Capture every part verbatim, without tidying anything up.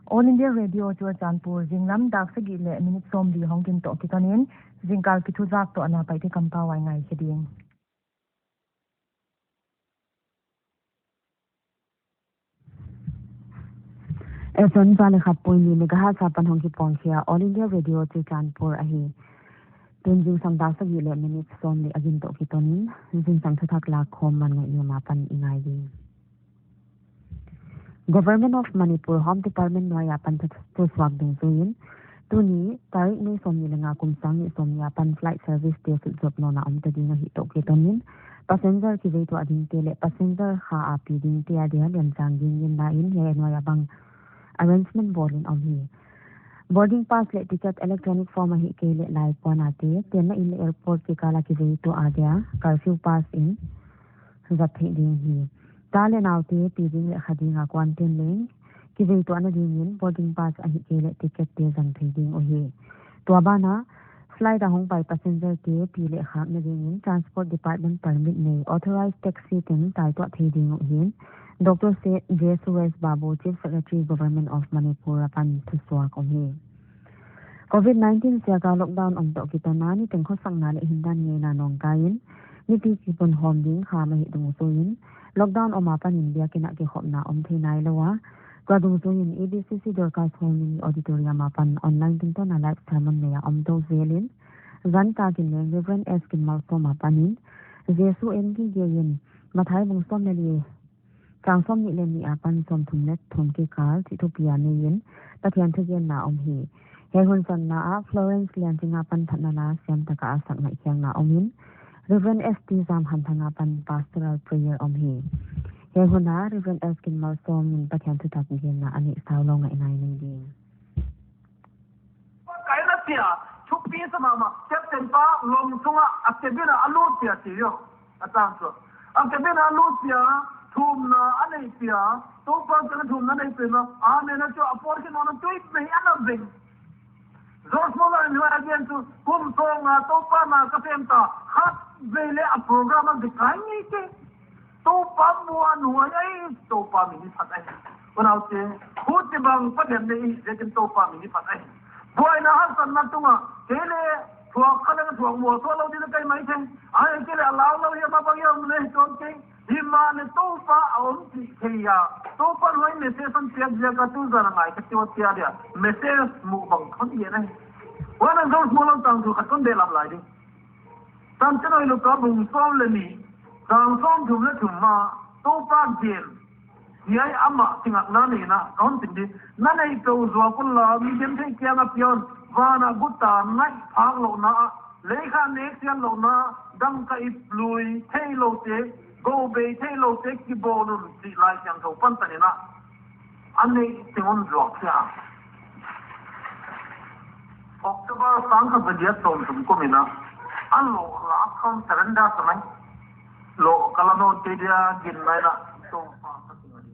All India Radio Churachandpur, zinglam dak sagih leh minute sawmli hong gin toh kitonin, zingkal kithuzak toh ana paite kampau a i ngaikhe ding. F M za leh khat point li megahertz apan hong kipawlkhia All India Radio Churachandpur ahi. Tun zingsang dak sagih leh minute sawmli a gin toh kitonin, zingsang thuthak lakkhawm man ngaihna apan i ngai ding. Government of Manipur Home Department nuai apan thu, thusuak dungzuiin, tuni tarik May sawmnih leh nga kum sang nih sawmnih apan flight service te sutzop nawn a om ta ding ahih toh kitonin, passenger kivei tuah dingte leh passenger kha a pi dingte adia lianchang dingin nain hiai nuai a bang arrangement bawlin om hi. Boarding pass leh ticket electronic form ahihkeileh laipuan a te, tenna inn leh airport kikal a kivei tuah adia curfew pass in zat theih ding hi. Cha leh naute pi ding leh kha ding a kuanten leng kivei tuahna dingin boarding pass ahihkeileh ticket te zang thei ding uhi. Tua banah flight a hongpai passenger te pi leh khakna dingin Transport Department permit nei authorized taxi teng taituah thei ding uhin, Doctor Se-, J Suresh Babu, Chief Secretary, Government of Manipur apan thusuak om hi. Covid nineteen ziaka lockdown om toh kitonin niteng khosakna leh hindan ngeina nawngkaiin mipi kipunkhawm ding kham ahih dungzuiin, lockdown om apanin biakin ah kikhopna om thei nailou a, tua dungzuiin A B C C Dorcas Hall Mini Auditorium apan online tungtawna live sermon nei a om tou zelin, zan takin leng Reverend S Kinmalsawm apanin Jesu en gige in, Mathai bung sawm leh li, chang sawmnih leh nih apan sawmthum leh thum kikal chih thupi a neiin Pathian thugenna om hi. Hiai hun zanna ah Florence Lianching apan phatna la siam taka a sak ngaihkhiakna omin, Reverend S T Zamhanthang apan pastoral prayer om hi. Hiai hun ah Reverend S Kinmalsawm in Pathian thuthak genna a neih saulou ngaihna i nei ding. Kaina sia, thupi sa mahmah, captain pa lawm sunga a cabin a a lut sia chi uh. A chang chu. A cabin a a lut sia, thumna a neih sia, Toupa kiang thumna neih sia, amen a chu a pawt khin nawn a tui mei ana veng. George Muller in huai a gen chu, kum sawmnga Toupa na ka sem ta, khatvei leh a program a dik kai ngei te. Toupa muanhuai ahi, Toupa min hi phat ahi. Unaute, huchibang Pathian nei i ziakin Toupa min hi phat ahi. Buaina haksatna tunga, kei leh thuak kha leng thuak mual tuah lou ding ka hi maithei. Ahihkeileh a lau lou hiam a bang hiam leh hi tuan kei. Himahleh Toupa a om chih thei a. Toupa'n huai message hon piak ziaka tu zan a ngai ka chiu tia dia. Message muh bang khon dia ahi. Huan a George Muller tangthu khat kon behlap lai ding. Tan Chin Hoi Luka bung sawm leh nih, chang sawmthum leh thum ah, Toupa gen. Hiai amah kingakna neihna, kon tin di. Na neih peuh zuak unla, mi genthei kianga pia un, vana guta naih phak louhna ah, lei kha nek sian louhna, dangka ip lui theiloute, gou bei theiloute, kibawl un chih Laisiangthou pantan in a. A neih teng un zuak sia. October sang khat za giat sawmthum kum in a, a loh lak khawm surrender sa mai. Loh ka la nawn kei dia gin mai na, Toupa ka ting a di.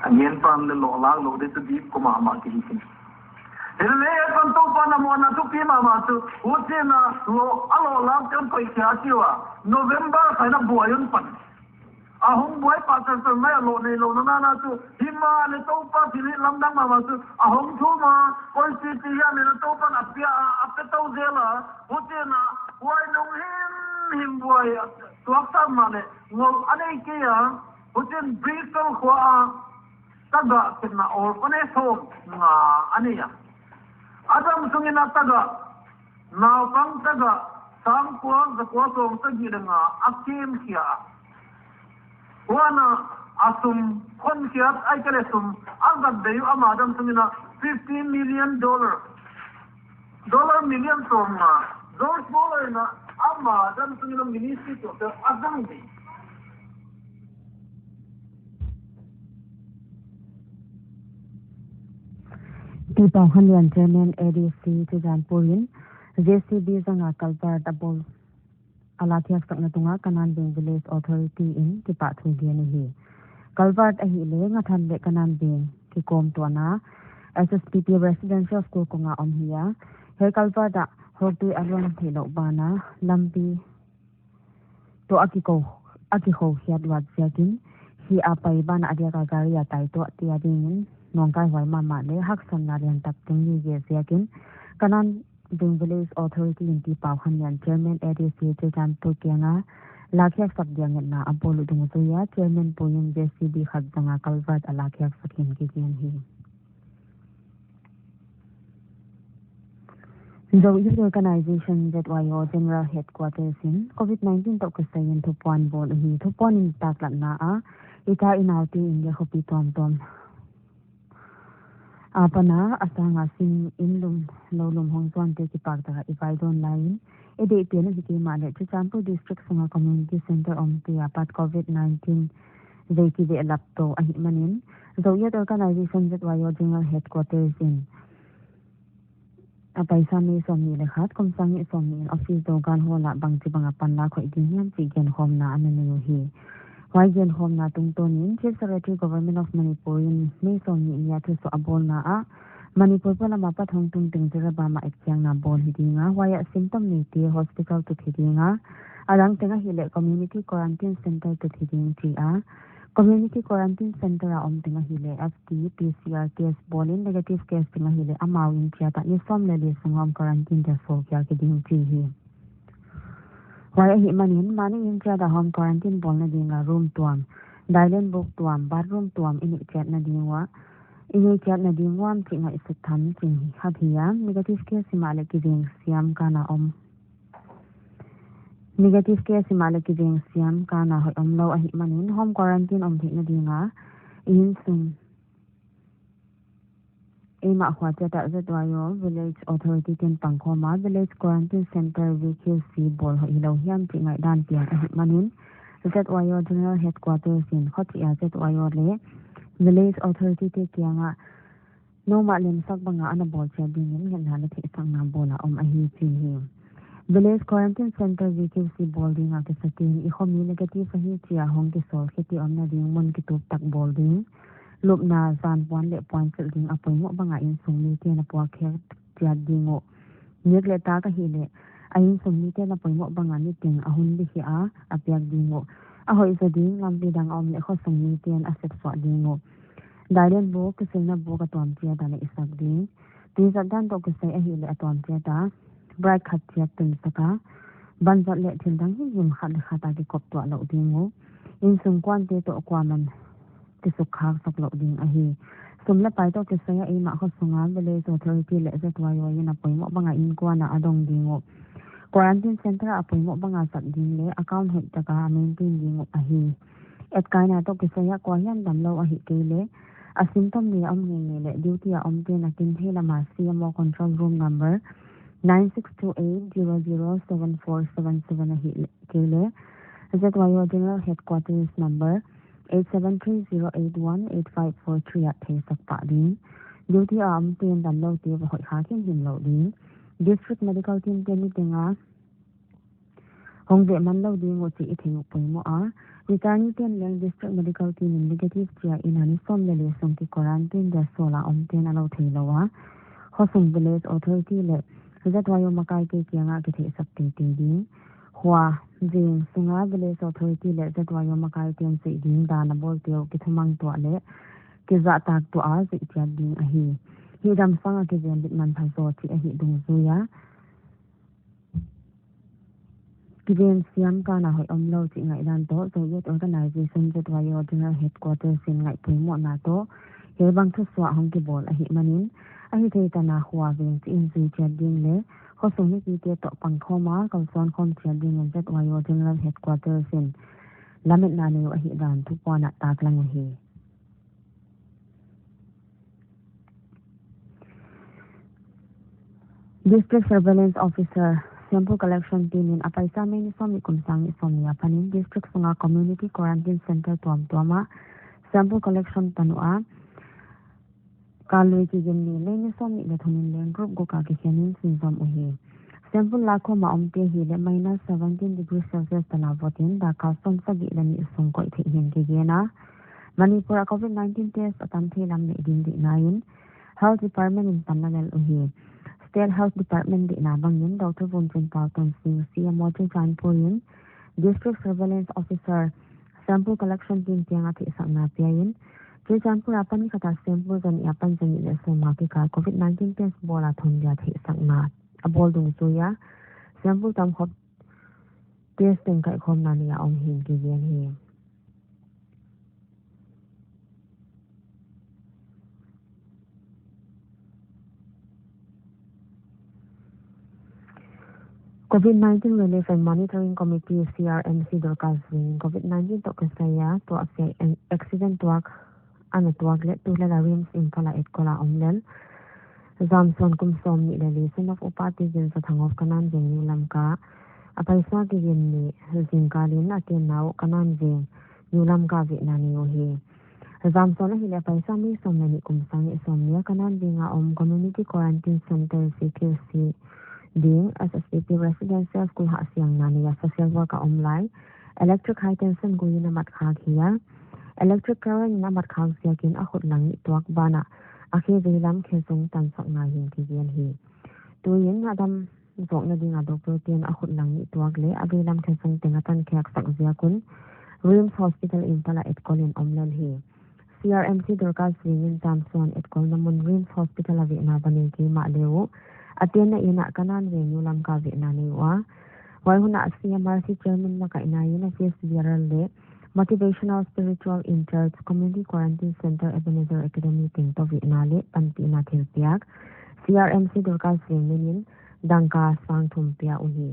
A ngen pan leh loh lak loh di tu dip ko mahmah ki hi kin. Hilele pan Toupa na muanna thupi mahmah chu, huchiin a loh, a loh lak chang koih kia chiu a, November kha in a buai un pan. A hong buai pah chan chan mai a loh neilou na nana chu. Himahleh Toupa thilhih lamdang mahmah chu. A hong thum a, koi chi chi hiam in a Toupa'n a pia a, a pe tou zel a. Huchiin a, huai nung himhim buai a, tuak sam mahleh, ngol a nei kei a. Huchiin Bristol khua a, tagah khetna orphanage home nga a nei a. A dam sungin a tagah, naupang tagah, sangkua, zakua sawmsagih leh nga a kem khia a. Huan a, a sum khonkhiat, ahihkeileh sum a zat bei uh ama dam sungin a fifty million dollar. Dollar million sawmnga. George Muller in a ama dam sungin a ministry tuak a zang di. Pi Pau Khan Lian, Chairman A D C Churachandpur in J C B zanga culvert a bawl a la thiaksakna tunga Kananbeng Village Authority in kipahthu gen uhi. Culvert ahihleh Ngathan leh Kananbeng kikawmtuahna S S P P Residential School kong a om hi a. Hiai culvert ah hoktui a luan theihlouh banah lampi toh a kikou, a kikou khiat luat ziakin Hiai a pai ban a diak a gari a tai tuah te a dingin nawngkaihuai mahmah leh haksatna liantak teng nei ziakin Kanan Ding Village Authority in T. Paukhanlian, Chairman A D C Churachandpur kianga lakhiaksak dia ngetna a bawl uh dungzuia Chairman puin J C B khat zanga culvert a lakhiaksak hi'n kigen hi. Zo Youth Organization, Z Y O, General Headquarters in COVID nineteen toh kisai in thupuan bawl uhi. Thupuan in taklatna ah, i ta i naute India khopi tuamtuam apan a sanga sin in lum, lou lum hong zuante kipaktaka i vaidawn laiin, i deihpen uh hi kei mahleh Churachandpur District sunga Community Center omte apat COVID nineteen vei kibehlap tou ahihmanin, Zo Youth Organization, Z Y O, General Headquarters in a paisa May sawmnih leh khat, kum sang nih sawmnih in office dawhkan hall ah bangchibang a panlak hoih ding hiam chih genkhawmna ana nei uhi. Huai genkhawmna tungtawnin Chief Secretary, Government of Manipur in May sawmnih ni a thusuah a bawlna ah, Manipur polam apat hong tung teng Jiribam ah etkhiakna bawl hi dinga, huai ah symptom neite hospital tut hi dinga, a dang teng ahihleh community quarantine center tut hi ding chi a, community quarantine center a om teng ahihleh F T P C R test bawlin, negative case teng ahihleh amau inn chiat ah ni sawm leh li sung home quarantine dia sawlkhiak hi ding chi hi. Huai ahihmanin, mahni inn chiat a home quarantine bawlna dinga room tuam, dailen buk tuam, bathroom tuam i neih chiatna ding ua, i neih chiatna ding uam chih ngaihsut tham ching hi khat hi a, negative case himahleh kiveng siam kana om. Negative case himahleh kiveng siam kana hoih omlou ahihmanin, home quarantine om theihna dinga, i innsung eimah khua chiat ah Z Y O Village Authority te'n pangkhawm a, Village Quarantine Center, V Q C, bawl hoih hilou hiam chih ngaihdan piang ahihmanin, Z Y O General Headquarters in khochih a Z Y O leh Village Authority te kiangah nomau lemsak banga ana bawl chiat dingin ngetna leh theihsakna bawl a om ahi chi hi. Village Quarantine Center, V Q C, bawl dinga kisate'n i khomi negative ahi chia hong kisawl khit i omna ding mun kitup tak bawl ding, lupna, zan puan leh puansilh ding a poimoh banga innsung mite'n a puak khia chiat ding uh. Nek leh tak ahihleh, a innsung mite'n a poimoh banga niteng a hun bikhiah a piak ding uh. A hoih zaw ding lampi dang a om leh khosung mite'n a sepsuah ding uh. Dailen buk, kisilna buk a tuam chiat a neihsak ding. Tui zat dan toh kisai ahihleh a tuam chiat a bright khat chiat tunsak a, banzat leh thil dang himhim khat leh khat a kikop tuah louh ding uh. Innsung kuante toh kuaman kisukkhaksak louh ding ahi. Sum leh pai toh kisai a eimah khosunga Village Authority leh Z Y O in a poimoh banga innkuan a a dong ding uh. Quarantine center a poimoh banga zat ding leh account hoihtaka a maintain ding uh ahi. Etkaina toh kisai a kuahiam damlou ahihkeileh, a symptom nei a om ngeingei leh duty a omte'n a kinthei lama C M O control room number nine six two eight zero zero seven four seven seven ahihkeileh, Z Y O General Headquarters number eight seven three zero eight one eight five four three ah theisak pah ding. Duty a omte'n damloute va hoihkhak himhim lou ding. District Medical Team te niteng a hong veh man lou ding uh chih i theih uh poimoh a. Returnee te'n leng District Medical Team in negative chia in a ni sawm leh li sung ki quarantine dia sawl a omte'n a lou theilou a, khosung Village Authority leh Z Y O makaite kiangah kitheihsak teitei ding. Khua, veng sunga Village Authority leh Z Y O makaite'n zuih ding dan a bawlte uh kithumang tuah leh kizahtak tuah a zuih chiat ding ahi. Hihdam sanga kiven lit manpha zaw chih ahi dungzuia, kiven siam kana hoih omlou chih ngaihdan toh Zo Youth Organization, Z Y O, General Headquarters in ngaih poimohna toh hiaibang thusuah hong kibawl ahihmanin, a hithei tana khua veng chih in zui chiat ding leh khosung mipite toh pangkhawm a kalsuan khawm chiat dingin Z Y O General Headquarters in lametna nei uh ahihdan thupuan ah taklang uhi. District Surveillance Officer, Sample Collection Team in a paisa May ni sawmnih, kum sang nih sawmnih apanin district sunga community quarantine center tuamtuam ah sample collection tan ua, kal lui kigen ni lei ni sawmnih leh thum in leng group guk a kikhenin sunzom uhi. Sample lakhawm a omte hileh minus seventeen degrees Celsius tana votin dakkal sawmsagih leh nih sung koih theih hi'n kigen a. Manipur a COVID nineteen test a tam thei lam neih ding deihna in Health Department in panla lel uhi. State Health Department deihna bangin Doctor Vumchinpau Tonsing, C M O Churachandpur in District Surveillance Officer Sample collection team kiangah theihsakna pia in, Churachandpur apan ni khat a sample zanih apan zanih leh sawmnga kikal COVID nineteen test bawl a thon dia theihsakna a bawl dungzui a, sample tamkhop test teng kaihkhawmna nei a om hi'n kigen hi. COVID nineteen Relief and Monitoring Committee, C R M C, Dorcas Veng in COVID nineteen toh kisai a tuahsia accident tuak ana tuak leh tulel a RIMS Imphal a etkol a om lel Zamsuan kum sawmnih leh li, son of Upa Tiginsa Thangop, Kananveng, New Lamka, a paisa kigen ni zingkal in a tenna uh Kananveng, New Lamka vehna nei uhi. Zamsuan ahihleh a paisa May sawm leh nih kum sang nih sawmnih a Kananveng a om Community Quarantine Center, C Q C, ding S S P P Residential School hahsiangna nei a social work a om lai electric high tension gui in a mat khak hi a, electric current in a mat khak ziakin a khut lang nih tuak banah a khe veilam khe sung tansakna hi'n kigen hi. Tuin a dam zawkna ding a doctor te'n a khut lang nih tuak leh a veilam khe sung teng a tankhiaksak ziak un RIMS Hospital Imphal a etkol in om lel hi. C R M C Dorcas Veng in Zamsuan etkolna mun RIMS Hospital a vehna va nei kei mahle uh, a tenna inn ah Kananveng, New Lamka vehna nei ua. Huai hun ah C M R C Chairman makaihna in a case bearer leh Motivational Spiritual in Charge Community Quarantine Center Ebenezer Academy teng toh vehna leh panpihna thilpiak C R M C Dorcas Veng min in dangka sang thum pia uhi.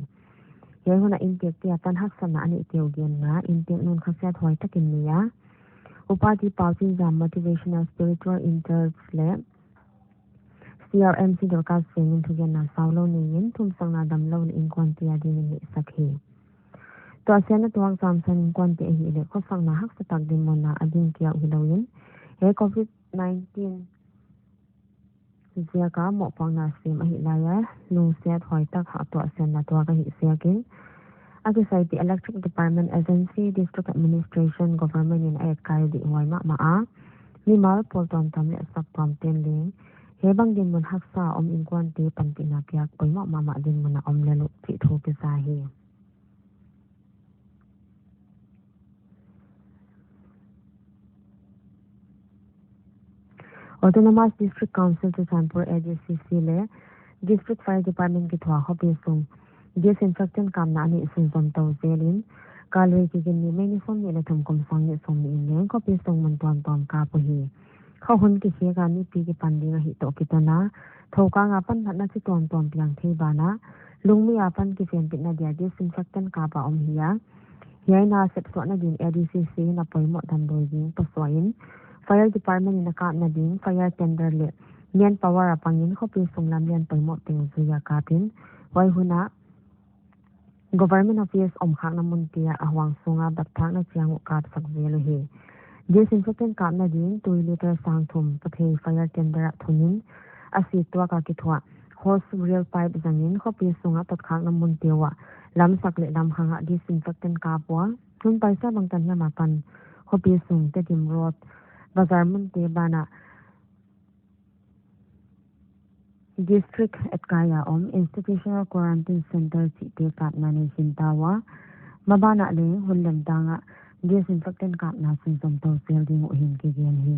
Hiai hun ah intekte apan haksatna a neihte uh genna intek nun khasiat huai takin nei a, Upa Ti Pau Cin Zam, Motivational Spiritual in Charge leh C R M C Dorcas Veng in thugenna saulou nei in thumsakna damlou leh inkuante adingin neihsak hi. Tuahsiatna tuak Zamsuan inkuante ahihleh khosakna haksa tak dinmun a a ding kia uh hilou in, hiai COVID nineteen ziak a mohpuakna sem ahih lai a lungsiat huai tak hah tuahsiatna tuak ahih ziakin a kisaipih Electric Department, Agency, District Administration, Government in a etkai dih huai mahmah a, mimal pawl tuamtuam leh saktuam te'n leng hiai bang dinmun haksa a om inkuante panpihna piak poimoh mahmah dinmun a om lel uh chih thu kisa hi. Autonomous District Council Churachandpur, A D C C, leh District Fire Department kithuah khopi sung disinfectant kapna a neih sunzom tou zel in, Kalvei Kiginni May ni sawmnih leh thum kum sang nih sawmnih in leng khopi sung mun tuamtuam kap uhi. Kha hun kikhek a mipi kipan ding ahih toh kiton a, thokang apan natna chi tuamtuam piang thei banah lungmi apan kifenpihna dia disinfectant kap a om hi a, hiai nasep suahna din A D C C in a poimoh damdawi ding pasuah in, Fire Department in a kapna ding fire tender leh manpower a pangin khopi sung lamlian poimoh teng zui a kap in, huai hun ah Government Office omkhakna munte ah a huang sung a bat thakna chiang uh kapsak zel uhi. Disinfectant kapna din tui liter sang thum pathei fire tender ah thun in a sit tuak a kithuah hose reel pipe zangin khopi sung a totkhakna munte uah lamsak leh lamkhang ah disinfectant kap ua, hun paisa bangtan hiam apan khopi sung Tedim Road, bazar munte banah District etkai a om Institutional Quarantine Center chihte kapna nei khin ta ua, maban ah leng hun lemtang ah disinfectant kapna sunzom tou zel ding uh hi'n kigen hi.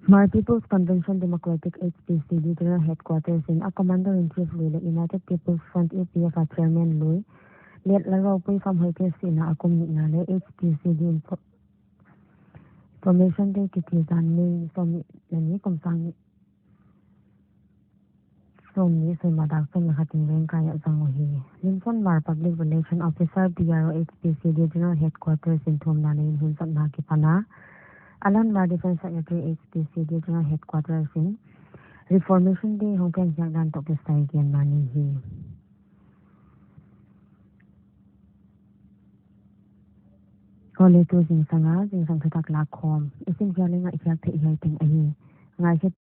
Hmar People's Convention Democratic, H P C D, General Headquarters in a Commander in Chief lui leh United People's Front, U P F, a Chairman lui Liat Lalropui Famhoite sihna a kum nihna leh H P C D Info-, Information Day kichi zan May sawmnih leh nih kum sang nih sawmnih suima dak sawmnih khat in Rengkai ah zang uhi. Limson Hmar Public Relation Officer, P R O, H P C D General Headquarters in thumna nei in hunsatna kipan a, Alan Hmar Defence Secretary, H P C D General Headquarters in Reformation Day hong piankhiak dan toh kisai genna nei hi. Huai leh tu zingsang a zingsang thutak lakkhawm i sim khial leh ngaihkhiak theih hiai teng ahi. Ngaikhe